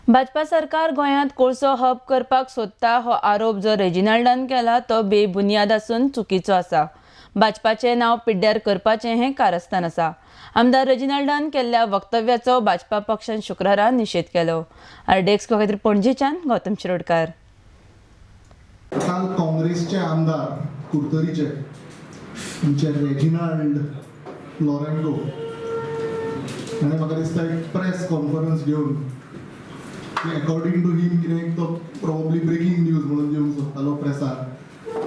भाजपा सरकार गोंयांत कोळसो हब करपाक सोदता हो आरोप जो रेजिनाल्डान केला तो बेबुनियाद आसून चुकीचो आसा. भाजपाचें नांव पिड्ड्यार करपाचें हें कारस्थान आसा. आमदार रेजिनाल्डान केल्ल्या वक्तव्याचो भाजपा पक्षान शुक्रारा निशेध केलो. आरडीएक्स खातीर पणजेच्यान गौतम शिरोडकार. काल काँग्रेसचे आमदार कुडतरीचे आमचे रेजिनाल्ड लॉरेंगो हाणें म्हाका दिसता एक प्रेस कॉन्फरन्स घेवन अकॉर्डिंग टू हिम कितें तो प्रॉब्ली ब्रेकिंग न्यूज म्हणून दिवंक सोदतालो प्रेसार,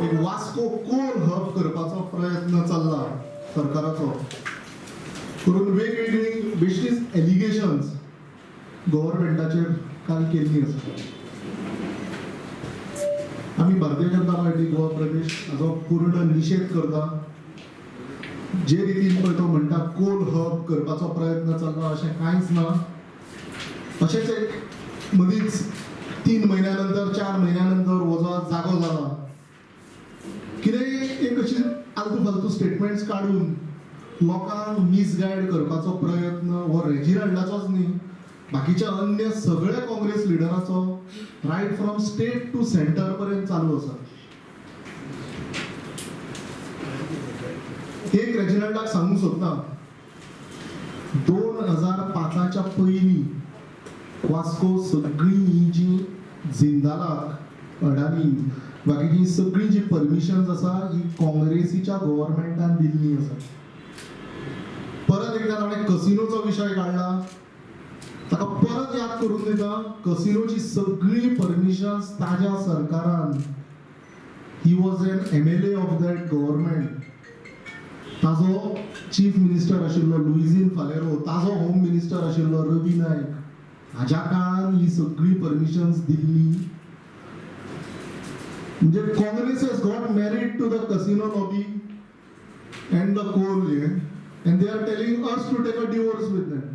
एक वास्को कोल हब करपाचो प्रयत्न चल्ला सरकाराचो करून वेगवेगळी बेश्टीच एलिगेशन्स गव्हर्मेंटाचेर काल केल्ली आसा. आमी भारतीय जनता पार्टी गोवा प्रदेश हाचो पूर्ण निशेध करता. जे रितीन पळय तो म्हणटा कोल हब करपाचो प्रयत्न चल्ला अशें कांयच ना. अशेंच एक मदींच 3 म्हयन्या नंतर 4 म्हयन्या नंतर हो जो जागो जाला कितें एक अशी आलतू फालतू स्टेटमेंट्स काडून लोकांक मिसगायड करपाचो प्रयत्न हो रेजिनाल्डाचोच न्ही, बाकीच्या अन्य सगळ्या Congress लिडराचो right from state to centre पर्यंत चालू आसा. एक रेजिनाल्डाक सांगूंक सोदता, 2005च्या पयलीं वास्को सगळीं ही जी जिंदालाक अडानी बाकीची सगळीं जी परमिशन्स आसा ही काँग्रेसीच्या गव्हर्मेंटान दिल्ली आसा. परत एकदा ताणें कसिनोचो विशय काडला, ताका परत याद करून दिता कसिनोची सगळीं परमिशन्स ताज्या सरकारान, he was an MLA of that government, ताजो चीफ मिनिस्टर आशिल्लो लुइझीन फालेरो, ताजो होम मिनिस्टर आशिल्लो रवी नायक, हाज्या काळान ही सगळी परमिशन्स दिल्ली. म्हणजे Congress has got married to the casino lobby and the coal and they are telling us to take a divorce with them.